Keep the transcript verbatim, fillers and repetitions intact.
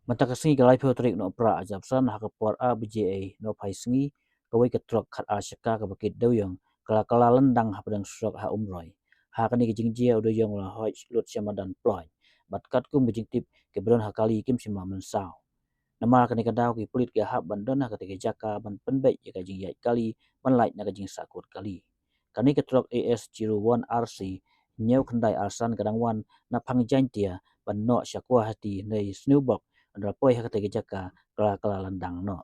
Mynta ka sngi ka laiphew tarik Nohprah, ha ka por ar baje ei nohphai sngi, kawei ka trok khat ar shaka kaba kit dewiong ka la kylla lyndang hapdeng surok ha Umroi. Ha kane ka jingjia u dewiong u la hoi lut sha madan ploiñ, bad katkum ka jingtip kiba don ha kali kim shym la mynsaw. Namar kane ka daw ki pulit ki hap ban don ha katei ka jaka ban pynbeit ïa ka jingïaid kali ban lait na ka jingsahkut kali. Kane ka trok A S zero one R C hynñiew khyndai ar san ka dang wan na Phang Jaintia ban noh sha Guwahati hynrei sniewbok hynda la poi ha katei ka jaka ka la kylla lyndang noh.